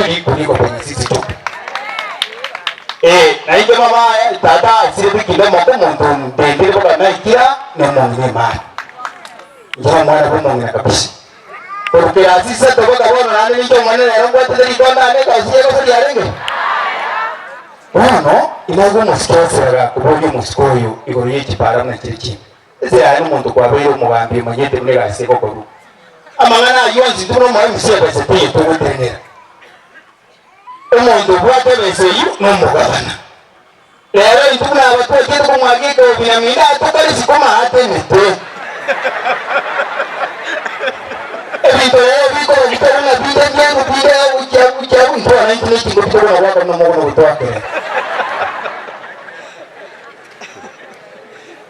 vizuri kuliko kwenye sisi tupo. Na inge mama tata sire bikinde moko muntu ndendire boka naikira no mongine mara. Njira mwana bo mongina kabisa. Porque así se tocó cabrón, nani nicho mwana nero ngwate deri konda ane kausiye ko sari arenge. Bono inago musikosera kubonye musikoyo igoro yechipara na chirichi. Ese ayo muntu kwabeyo mugambi manyete mune gaseko koru. Amangana yonzi tuno mwa msiye bese tiye tugutenera. Omuntu bwate bese yu no mugabana. Lero ituna abatwa kitu kumwagika obinamina tukali sikoma atenete. Ebintu biko bitona bide nyangu bide ucha ntwa na internet ngo bitona waka no mogo bitwakera.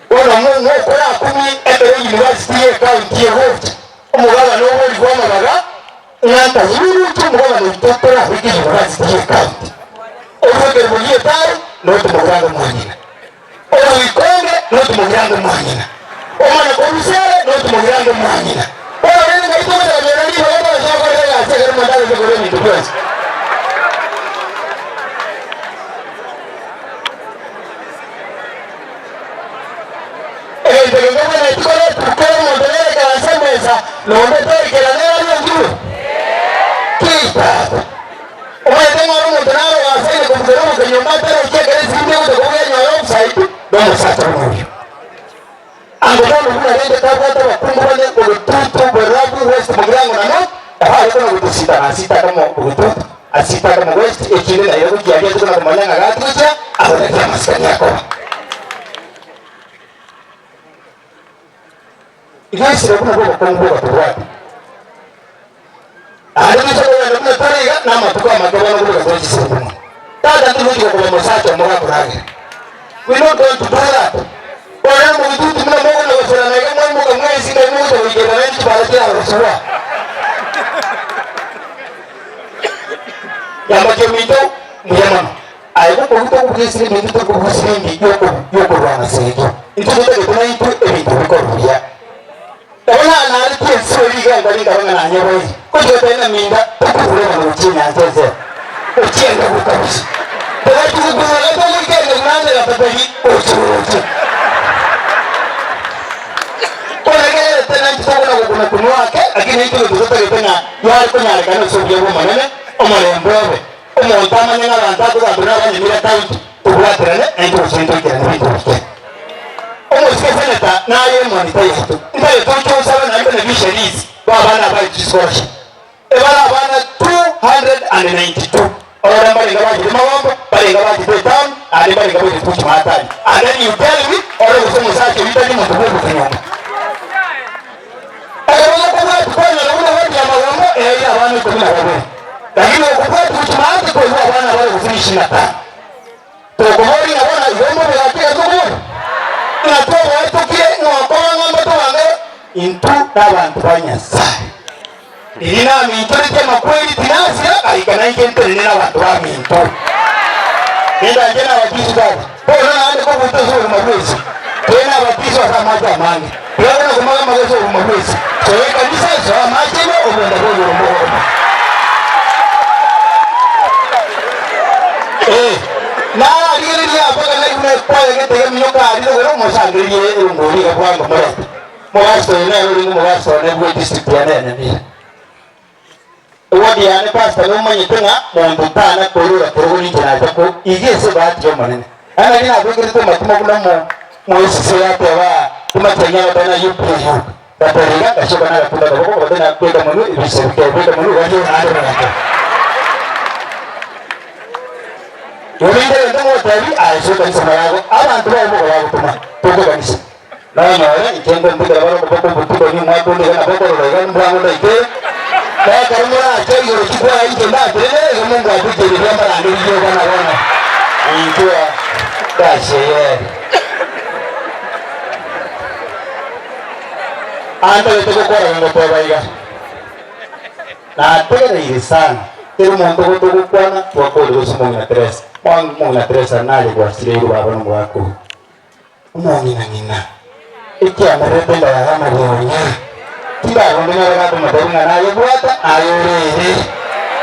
Bona mungu kora kumi ebere university e county e host. Omugaba no wori kwa mabaga nganta yuru tumugaba no tokora wiki university e county. Oruge mugiye tari no tumuganga mwanyina. Oruikonge no tumuganga mwanyina. Omwana korusere no tumuganga mwanyina. We not going to do that.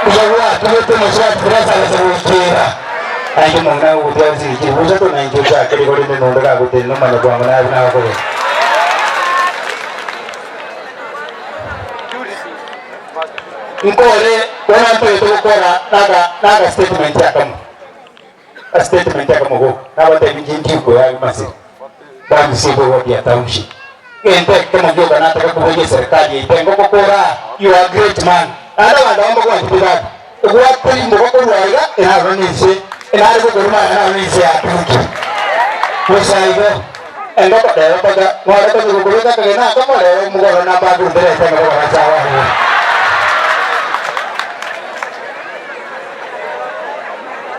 Mjawa tuwete mswati kurasa za Ayo mwana udiazi kibuza to na injoja kile kile ndio ndaka kutendo mana kwa mwana na kwa Nkore wana mtu yotokora naga statement yakamo a statement yakamo go na bate bijinti ko ya masi bami sibo wa ya township ente kama joka nataka kuboje serikali itengo kokora you are great man ana wanda kwa kibaba ogwatiri mboko rwaiga inaronise inariko kuruma inaronise atuki musaigo engoko dero toga ngore to kuruka kagena kama leo mugoro na babu ndere tengo kwa sawa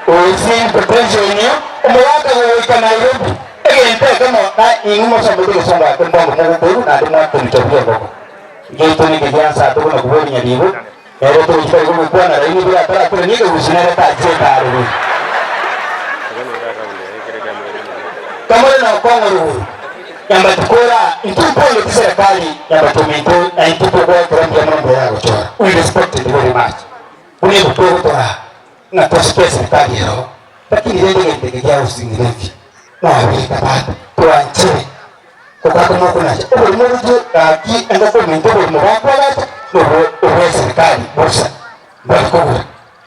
Oisi potential ni omwaka woika Nairobi egente kama na ingumo sambudu songa kumbongo mugukuru na ndimo kumchagua ngoko ngeito ni kijansa tuko na kubonya dibo ero to usipa kuwa na raini bila tara kule nige usinere ta jetaru kama na kongo ruhu yamba tukora intupo ni serikali yamba tumito na intupo kwa kuambia mambo yao chora we respect it very much unibo kwa na tusikie serikali yao lakini ile ndio ya usingirevi na wika bata tuanchire kwa kama kuna ulimwengu kaki endako minto mwa kwa no uwe serikali bosa mbako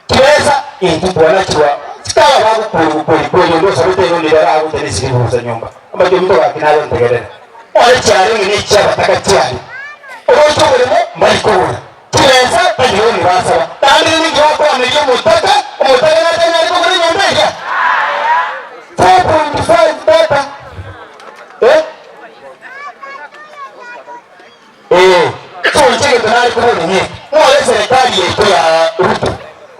kiweza intupo wanachwa sikawa babu kwa ndio sababu ndio ndio au tenisi za nyumba ambacho mtu akinalo ntegerera wale chari ni cha bataka chari ocho bulimo mbaliko kiweza tanyo ni basaba tandi ni gyako ameyo mutaka mutaka na tena aliko kuri nyumba ya 4.5 data so ncheke tunali kubona ni mwale serikali yetu ya Ruto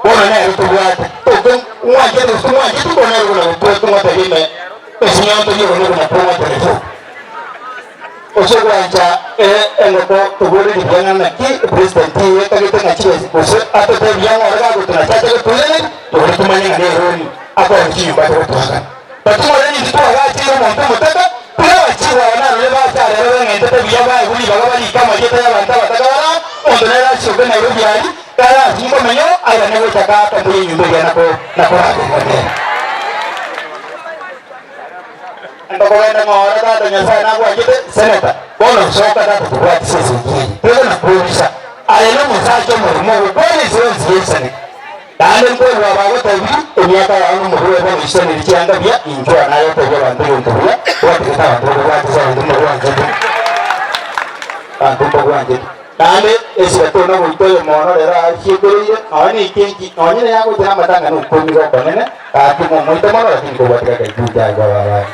bona na Ruto bwate to mwaje to mwaje to bona Ruto to mwaje lime esinyanto yo no na promo telefo osogwanja engoko tugore dibyanga na ki president ye kagete na chiwe kose atote byanga araga gutuna chacha tulele tugore tumanya ngane roni akwa nkiyo bato twaka batumare ni twa gati yo muntu mutaka tulawa chiwa na role ba ta role ngente te byaba guli baga bali kama jeta ya banta bataka ondonera shobe Nairobi ali kala zimbo menyo aya nego chaka tambuye nyumba ya nako nako nako ndokogenda ngora tata nyasaye nagwachete seneta bono soka tata tubwati sisi ngini na kurisha alelo musacho murimo gukora izonziyesane dande nkwerwa bagota bi emyaka yano muruwe bono isene likyanga bya injwa nayo tebya bantu yontuya watigeta bantu bagwatiza bantu murwanje bantu bagwanje dande esibatona goitoyo mono rero ashikuriye nonye ikinki nonye yako jira matanga nukomi gokonene ati mo moito mono lakini kobwatika kajuja gwa baba